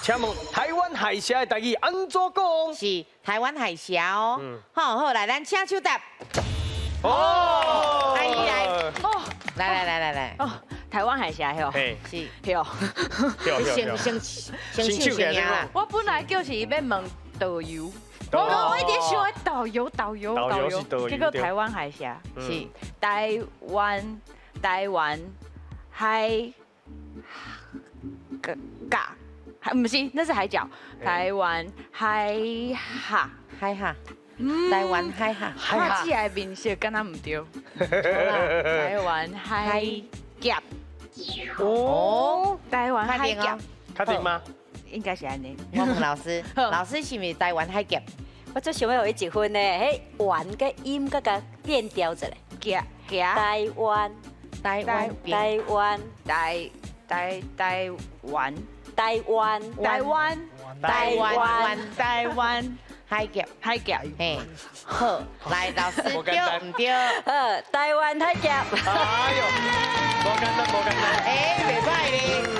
請問台灣海峽的台語按怎講？是台灣海峽哦。好好來，咱請手答。哦，阿姨來，來來來來來。哦，台灣海峽喲，嘿，是。對。先先先手先贏啦。我本來就是欲問導遊，我一直想導遊導遊導遊，結果台灣海峽是台灣海峽，毋是，那是海角。台灣海峽，海峽，台灣海峽。我只的面色敢若毋對。台灣海峽。哦，台灣海峽，確定嗎？應該是按呢。我問老師，老師是毋是台灣海峽？我最想欲予伊一分呢，彼灣佮音閣共變調一下。夾夾。台灣，台灣，台灣，台台台灣，台灣，台灣，台灣，台灣海峽，海峽。嘿，好，來老師對毋對？好，台灣海峽。哎喲，無簡單，無簡單。欸，袂䆀咧。